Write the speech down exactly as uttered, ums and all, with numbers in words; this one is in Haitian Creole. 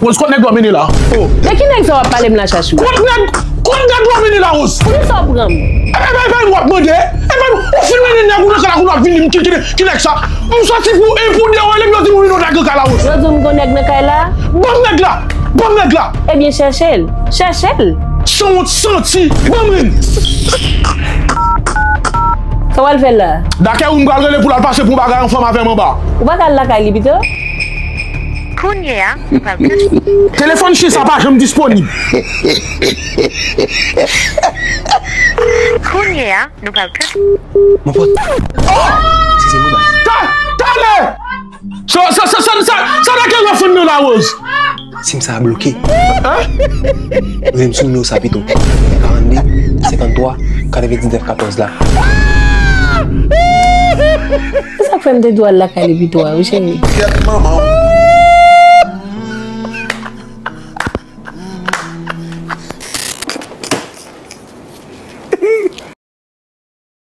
Rose, kot nèg la w mennen la? Oh. Men ki nèg sa w ap pale m la, Chachou? Kot nèg, kot nèg la w mennen la, Rose? Poukisa w pran m? E pa, e pa, e pa w ap mande? E pa, ou fin mennen nèg ou nan kay la, ou ap vin di m ki, ki, ki nèg sa? M soti pou, e pou de, ou, e lè m yo di m wi, non, nèg nan kay la, Rose. Yo di w m gon nèg nan kay la? Ban m nèg la! Ban m nèg la! Ebyen, chèche l. Chèche l. Sanwont santi! Ban m li! Sa w al fè la? Dakè ou m pral rele pou l al pase pou bagay ansanm avè m anba. Ou pa ka al lakay li pito? Kounye a, nou pral pran. Telefòn chyen sa pa janm disponib. Kounye a, nou pral pran. Mon pote. Oh! Eskize mwen, baz. Ta-, talè! Sa, sa, sa, sa, sa, sa nan gen lòfèn nan la, Rose? Sim sa a bloke. Hein? Voye m sou nimewo sa pito. Karannde, senkanntwa, katrevendiznèf, katòz la. Se sa k fè m te di w al lakay li pito a, wi, cheri. Kèt manman w.